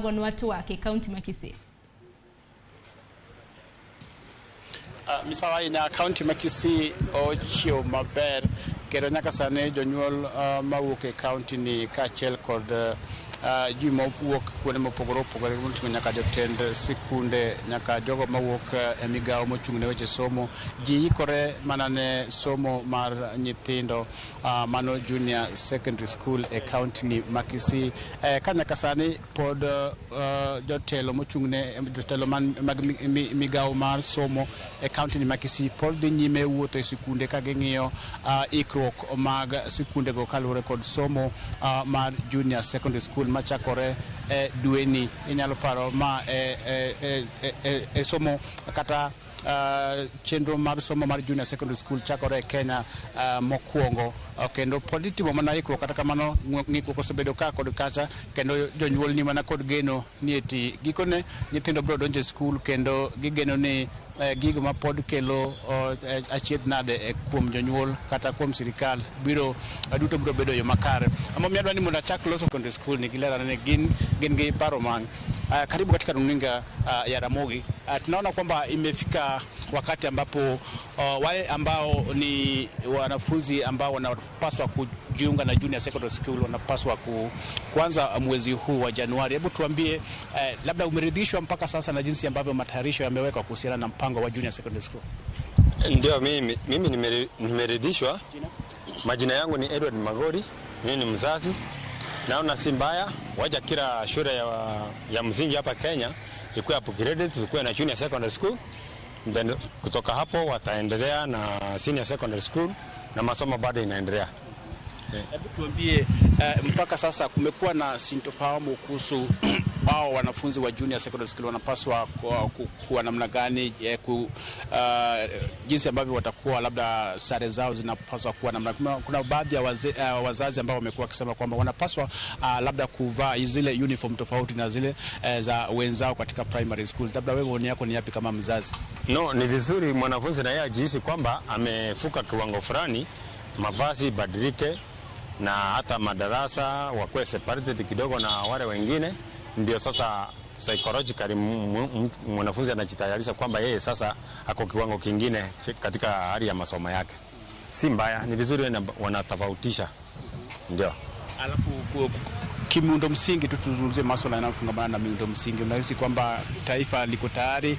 Gonwa twak e kaunti ma Kisii. Misawa ahinya, kaunti ma Kisii ochiew maber kendo nyaka sani jonyuol mawuok e kaunti ni kaachiel kod ji mawuok kuonde mopogore opogore, moting'o nyaka jotend sikunde, nyaka jogo mawuok e migawo mochung' ne weche somo, ji ikore mana ne somo mar nyithindo, mano junior secondary school e kaunti ni ma Kisii. Ka nyaka sani pod jotelo mochung' ne jotelo mag migawo mar somo e kaunti ni ma Kisii pod dhi nyime wuotho e sikunde ka ging'iyo ikruok mag sikundego kaluwore kod somo mar junior secondary school machakore e dweni. Inyalo paro ma e somo kata chenro mar somo mar junior secondary school chakore e Kenya mokwongo, kendo pod itimo mana ikruok. Kata kamano, ng'ikruok osebedo ka kod kacha, kendo jonyuol ni mana kod geno ni eti gikone nyithindo biro donjo e skul, kendo gigeno ni gigo ma pod kelo achiedh nade kuom jonyuol kata kuom sirikal biro duto biro bedo yo makare. Emomiyo adwa ni mondo achak loso secondary school ni gilerane ni gin gi paro mang'. Karibu katika runinga ya Ramogi. Tunaona kwamba imefika wakati ambapo wale ambao ni wanafunzi ambao wanapaswa kujiunga na junior secondary school wanapaswa kuanza mwezi huu wa Januari. Hebu tuambie, labda umeridhishwa mpaka sasa na jinsi ambavyo matayarisho yamewekwa kuhusiana na mpango wa junior secondary school? Ndio, mimi nimeridhishwa. Majina yangu ni Edward Magori, mimi ni mzazi. Naona si mbaya, wacha kila shule ya msingi hapa Kenya ikuwe upgraded, ikuwe na junior secondary school. Then kutoka hapo wataendelea na senior secondary school na masomo bado inaendelea. Hebu tuambie, mpaka sasa kumekuwa na sintofahamu kuhusu hao wanafunzi wa junior secondary school wanapaswa kuwa namna gani, jinsi ambavyo watakuwa, labda sare zao zinapaswa kuwa namna. Kuna baadhi ya wazazi ambao wamekuwa wakisema kwamba wanapaswa labda kuvaa zile uniform tofauti na zile za wenzao katika primary school. Labda wewe maoni yako ni yapi kama mzazi? No, ni vizuri mwanafunzi na yeye ajihisi kwamba amefuka kiwango fulani, mavazi ibadilike na hata madarasa wakuwe separated kidogo na wale wengine. Ndio sasa psychologically mwanafunzi anajitayarisha kwamba yeye sasa ako kiwango kingine katika hali ya masomo yake. Si mbaya, ni vizuri wanatofautisha. Ndio. Alafu kimiundo msingi tu, tuzungumzie masuala yanayofungamana na miundo msingi. Unahisi kwamba taifa liko tayari,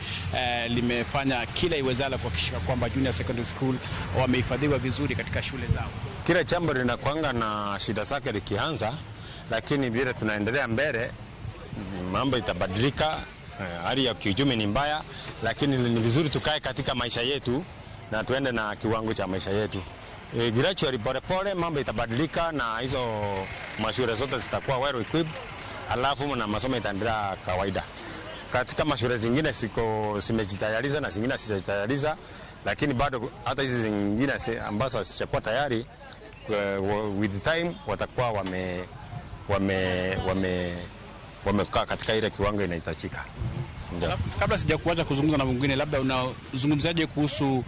limefanya kila iwezalo kuhakikisha kwamba junior secondary school wamehifadhiwa vizuri katika shule zao? Kila jambo linakuanga na shida zake likianza, lakini vile tunaendelea mbele mambo itabadilika. Hali ya kiuchumi ni mbaya, lakini ni vizuri tukae katika maisha yetu na tuende na kiwango cha maisha yetu. Gradually, pole pole, mambo itabadilika na hizo mashule zote zitakuwa well equipped, alafu na masomo itaendelea kawaida. Katika mashule zingine siko zimejitayarisha na zingine hazijajitayarisha, lakini bado hata hizi zingine ambazo hazijakuwa tayari, with time watakuwa wamekaa katika ile kiwango inahitajika. Ndio. Kabla sijakuacha kuzungumza na mwingine, labda unazungumzaje kuhusu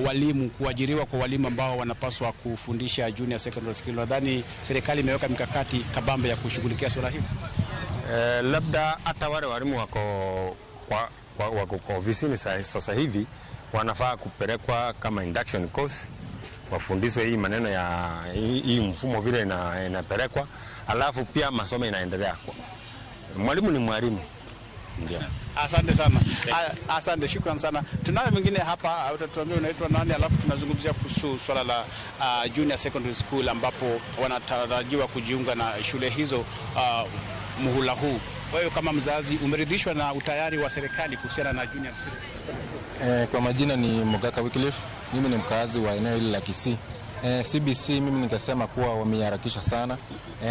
walimu, kuajiriwa kwa walimu ambao wanapaswa kufundisha junior secondary school? Nadhani serikali imeweka mikakati kabambe ya kushughulikia suala hili. Labda hata wale walimu wako kwa ofisini sasa hivi wanafaa kupelekwa kama induction course, wafundishwe hii maneno ya hii mfumo vile inapelekwa, alafu pia masomo inaendelea. Mwalimu ni mwalimu. Ndio. Asante sana. Asante, shukran sana. Tunaye mwingine hapa, utatuambia unaitwa nani, alafu tunazungumzia kuhusu swala la junior secondary school ambapo wanatarajiwa kujiunga na shule hizo muhula huu. Wewe kama mzazi umeridhishwa na utayari wa serikali kuhusiana na junior secondary school? Kwa majina ni Mogaka Wycliffe, mimi ni mkazi wa eneo hili la Kisii. CBC mimi ningesema kuwa wameiharakisha sana.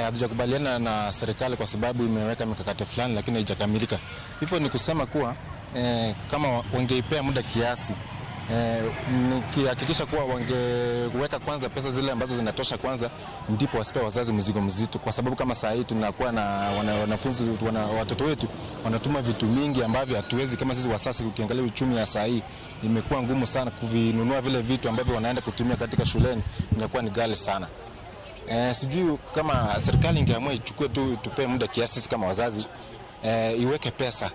Hatujakubaliana na serikali kwa sababu imeweka mikakati fulani lakini haijakamilika. Hivyo ni kusema kuwa kama wangeipea muda kiasi, nikihakikisha kuwa wangeweka kwanza pesa zile ambazo zinatosha kwanza, ndipo wasipe wazazi mzigo mzito, kwa sababu kama saa hii tunakuwa na wanafunzi watoto wetu wanatuma vitu mingi ambavyo hatuwezi kama sisi wasasi. Ukiangalia uchumi ya saa hii imekuwa ngumu sana kuvinunua vile vitu ambavyo wanaenda kutumia katika shuleni, inakuwa ni ghali sana. Sijui kama serikali ingeamua ichukue tu, tupee muda kiasi sisi kama wazazi. iweke pesa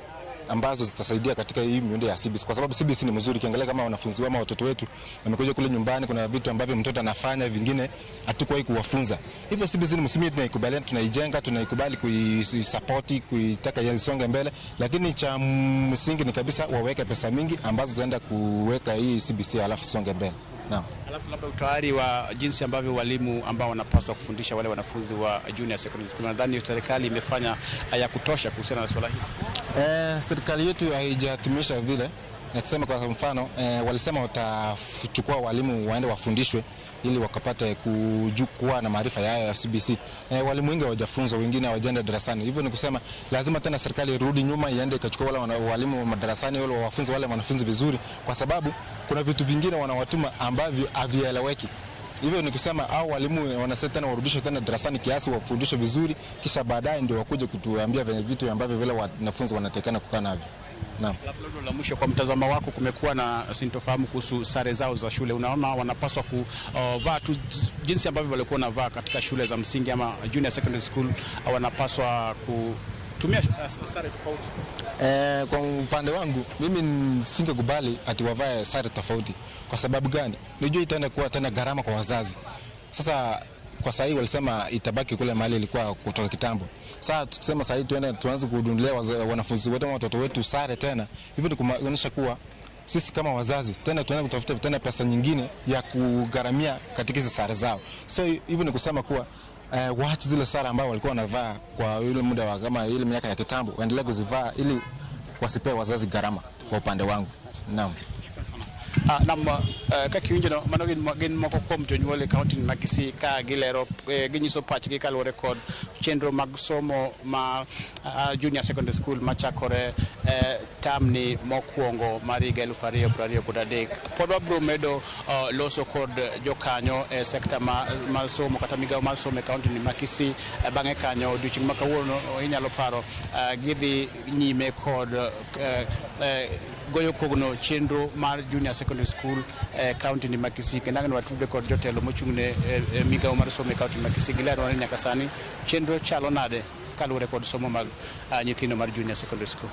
ambazo zitasaidia katika hii miundo ya CBC, kwa sababu CBC ni mzuri. Ukiangalia kama wanafunzi ama watoto wetu wamekuja kule nyumbani, kuna vitu ambavyo mtoto anafanya vingine hatukuwahi kuwafunza. Hivyo CBC ni msingi, tunaikubali, tunaijenga, tunaikubali kuisupport, kuitaka isonge mbele, lakini cha msingi ni kabisa waweke pesa mingi ambazo zitaenda kuweka hii CBC alafu isonge mbele. Naam. Alafu labda utayari wa jinsi ambavyo walimu ambao wanapaswa kufundisha wale wanafunzi wa junior secondary school, nadhani serikali imefanya ya kutosha kuhusiana na swala hili. Serikali yetu haijatimisha vile. Na tuseme kwa mfano, walisema watachukua walimu waende wafundishwe ili wakapate kuwa na maarifa yao ya CBC. Walimu wengi hawajafunzwa, wengine hawajaenda darasani. Hivyo ni kusema lazima tena serikali irudi nyuma, iende ikachukua wale walimu madarasani, wale wafunze wale wanafunzi vizuri, kwa sababu kuna vitu vingine wanawatuma ambavyo havieleweki. Hivyo ni kusema au walimu wanasema tena warudishwe tena darasani kiasi, wafundishwe vizuri, kisha baadaye ndio wakuje kutuambia venye vitu ambavyo vile wanafunzi wanatakikana kukaa navyo. Naam. Labda la mwisho, kwa mtazamo wako, kumekuwa na sintofahamu kuhusu sare zao za shule. Unaona wanapaswa kuvaa tu jinsi ambavyo walikuwa wanavaa katika shule za msingi ama junior secondary school, wanapaswa kutumia sare tofauti? Kwa upande wangu mimi nisingekubali ati wavae sare tofauti. Kwa sababu gani? Nijua itaenda kuwa tena gharama kwa wazazi. Sasa kwa sahii walisema itabaki kule mahali ilikuwa kutoka kitambo. Sasa tukisema sahii tuende tuanze kudunulia wanafunzi wetu ama watoto wetu sare tena, hivyo ni kumaanisha kuwa sisi kama wazazi tena tunaenda kutafuta tena pesa nyingine ya kugharamia katika hizo sare zao. So hivyo ni kusema kuwa waache zile sare ambao walikuwa wanavaa kwa yule muda wa kama ile miaka ya kitambo, waendelee kuzivaa ili wasipewe wazazi gharama. Kwa upande wangu, naam. Nam kaka iwinjo no, mano gin moko kuom jonyuol e kaunti ma Kisii ka gilero, ginyiso pachgi kaluwore kod chenro mag somo ma junior secondary school machakore tamni mokwongo mar higa 2023. Pod wabiro medo loso kod jokanyo e sekta mar somo kata migawo mar somo e kaunti ni ma Kisii. Bang'e kanyo odiochieng' ma kawuono inyalo paro gidhi nyime kod goyo kogno chenro mar junior secondary school kaunti ni ma Kisii, kendo ang' watudre kod jotelo mochung' ne migawo mar somo e kaunti ma Kisii gilerwa ni nyaka sani chenro chalo nade kaluwore kod somo mag nyithindo mar junior secondary school.